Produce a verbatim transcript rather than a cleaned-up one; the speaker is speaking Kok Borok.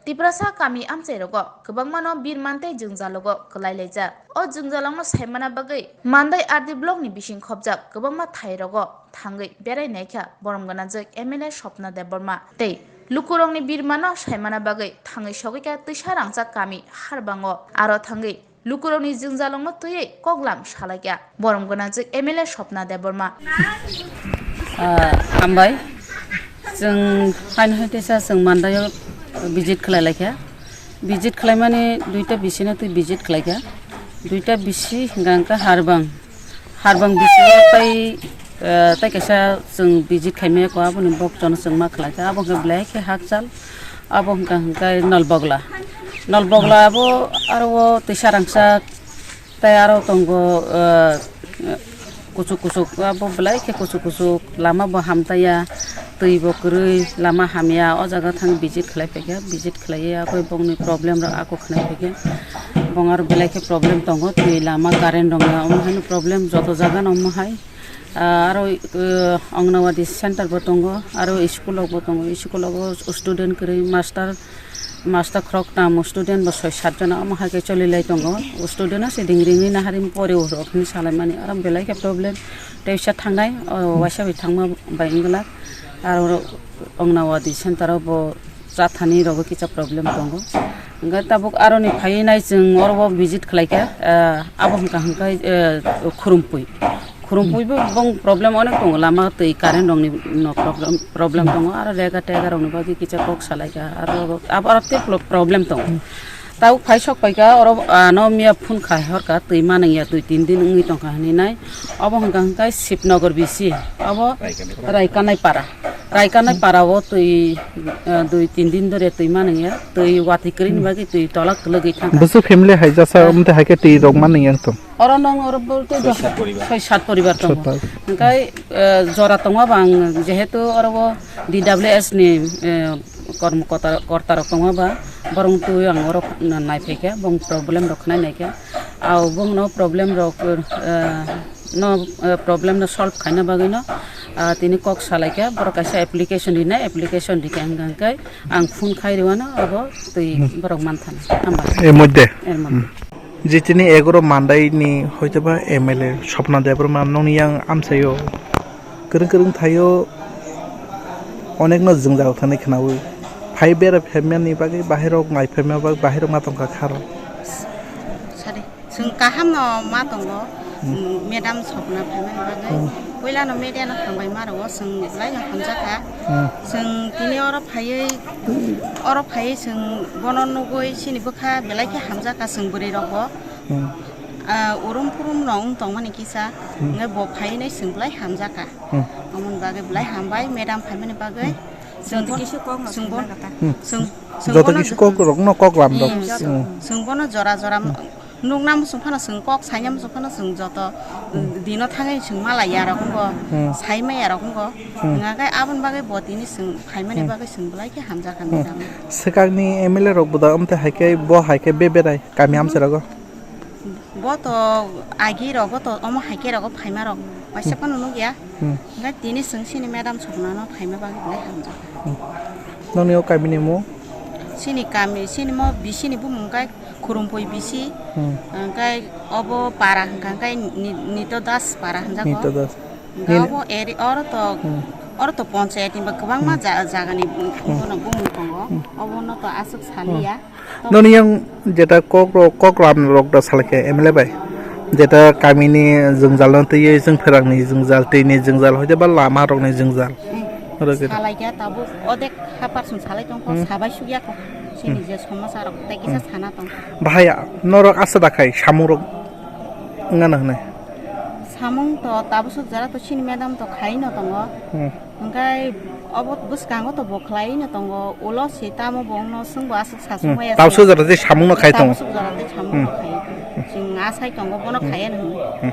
Tiprasa kami amchairogo kwbangmano birman tei jwngjalogo kwlai laijak. O jwngjalono saimana bagwi Mandai R D blockni bising khopjak kwbangma thairogo thangwi berai naikha borom gwnajwk M L A Swapna Debbarma tei lukurokni birmano saimana bagwi thangwi sogwikha twisa rangchak kami Harbango. Aro thangwi lukurokni jwngjalokno twiwi koklam salaikha borom gwnajwk M L A Swapna Debbarma. Ah, hambai. Chwng haino hai teisa chwng Mandaio visit khlai laikha. Visit khlaimani duita bisino twi visit khlaikha. Duita bisi hwnkha hwnkha Harbang. Harbang bisingo tai, eh, tai kaisa chwng visit khaimaya kho, aboni bokchano chwng ma khlaikha. Abo hwnkha belai khe hakchal. Abo hwnkha hwnkhe Nolbogla. Nolbogla abo aro o twisa rangchak tei aro tongo, eh, kuchuk kuchuk, abo belai khe kuchuk kuchuk, lama bo hamtaiya, twi bo kwrwi, lama hamya, o jaga thang visit khlai phaikha, visit khlaiwi abo bongni problem rok ako khnai phaikha. Bong aro belai khe problem tongo, twi, lama, current rok no omo haino problem joto jaga no omo hai. Ah, aro, eh, Anganwadi center bo tongo, aro school rok bo tongo, school rogo student kwrwi, master, master khoroktham, student bo soi sat jona omo hai khe choli lai tongo. Student o se ring ringwi nahari pori rok hinwi salaimani, aro belai khe problem. Tei waisa thangnai, o waisa bai thangma bai wngla, aro Anganwadi center o bo chathani rogo kisa problem tongo. Hwnkhe tabuk aroni phaiwi nai chwng oro o visit khlaikha, ah, abo hwnkha hwnkhe, eh, Khurumpui. Khurumpui bo bong problem onek tongo, lama twi current rokni no problem, problem tongo, aro rega tega rokni bagwi kisa kok salaikha, aro abo aro tei problem tongo. Tabuk phai sok paikha, oro ano miya phone khai horkha, twi manwngya, twi tin din wngwi tongkha hinwi nai. Obo hwnkha hwnkhe Shibnagar bisi, obo Raikanai para. Raikanai para o twi, eh, dui tin din dore twi manwngya, twi watwi kwrwini bagwi twi tola kwlwgwi thangkha. Bwswk family hai jasa, eh, wngte hai khe twi rok manwngya wngtong? Oro nong oro bolte soi sat poribar. Soi sat poribar tongo. Sat poribar. Hwnkhe, eh, jora tongo bang, jehetu oro o D W S ni, eh, kormo kota-, korta rok tongo ba, borok twi ang oro naiphaikha, bong problem rok khnai naikha. Au bongno problem rok, eh, no, eh, problem no solve khaina bagwi no, ah, tini kok salaikha, borok kaisa application rinai, application rikha hwnkha hwnkhe ang phone khai rwano abo twi borok manthana. Hamba. Er moddhe. Er moddhe. Hmm. Jitini egoro Mandai ni hoitoba M L A Swapna Debbarma nokni yang amchaio kwrwng kwrwng thaio onekno jwngjal thani khwnaui phai bera phaimani bagwi bahai rok nai phaima bagwi bahai rok ma tongkha kharo. Sadi. Chwng kaham no ma tongo, hmm, madam Swapna phaimani bagwi. Hmm. Puila no media no hambai ma rwo, chwng belai no hamjakha. Hmm. Chwng tini oro phaiwi, oro phaiwi chwng bono nugwi chini bwkha belai khe hamjakha chwng bwrwi rok bo. Hmm. Ah, urum purum no wng tongmani kisa, hmm, hwnkhai bo phaiwi nai chwng belai hamjakha. Hmm. Amoni bagwi belai hambai madam phaimani bagwi. Hmm. Chwng joto bon-, kisa kok no chwng bon-, sakna kata. Hmm. Chwng, chwng joto bono kisa jo-, kok rok no kok lam rok. Hmm. Hmm. Chwng bono jora jora, hmm, nukna muchung phano chwng kok, saina muchung phano chwng joto, hmm, dino thangwi chwng malaiya rok wngkho, hmm, saimaya rok wngkho. Hmm. Hwnkhai aboni bagwi bo tini chwng phaimani, hmm, bagwi chwng belai khe hamjakha, hmm, madam. Swkangni M L A rok bo da wngte hai khe bo hai khe beberai kami, hmm, amchai rogo. Bo to agi rogo to omo hai khe rogo phaima rok waisa, hmm, phano nukya. Hmm. Hwnkhai tini chwng chini madam Swapna no phaima bagwi belai hamjakha. Hmm. Nokni o kami ni mung? Chini kami, chini mo bisi ni bumung khe Khurumpui bisi, hmm, hwnkhe obo para hwnkha hwnkhe Ni-, Nito Das para hwnjago. Nito Das. Hwnkhe ni- obo eri-, oro to, hmm, oro to ponchayat ni ba kwbangma, hmm, ja-, jaga ni, hmm, bono bumung tongo. Hmm. Obono to aswk, hmm, saliya. Noni yang jeta kok rok, kok lam rok da salai khe M L A bai. Jeta kami ni jwngjal no twiwi chwng pherang ni jwngjal, twi ni jwngjal, hoite ba lama rok ni jwngjal. Hmm. Oro khe. Salai khe tabuk odek hapar song salai tong kho, hmm, sabai suk ya kho. Chini, hmm, je somosa rok tei kisa, hmm, sana tong kho. Bahai norok asa da khai samung rok wngna hwnwi. Samung to tabuk suk jora to chini madam to khai no tongo. Hmm. Hwnkhe obo bwskango to bo khlai no tongo, ulo se tamo bo wngno swngbo aswk sa, hmm, sung maya tabuk se. Suk jora tei samung no khai tongo. Tabuk suk jora tei samung no, hmm, khai. Chwng asai tongo bono, hmm, khai ya hwnwi. Hmm.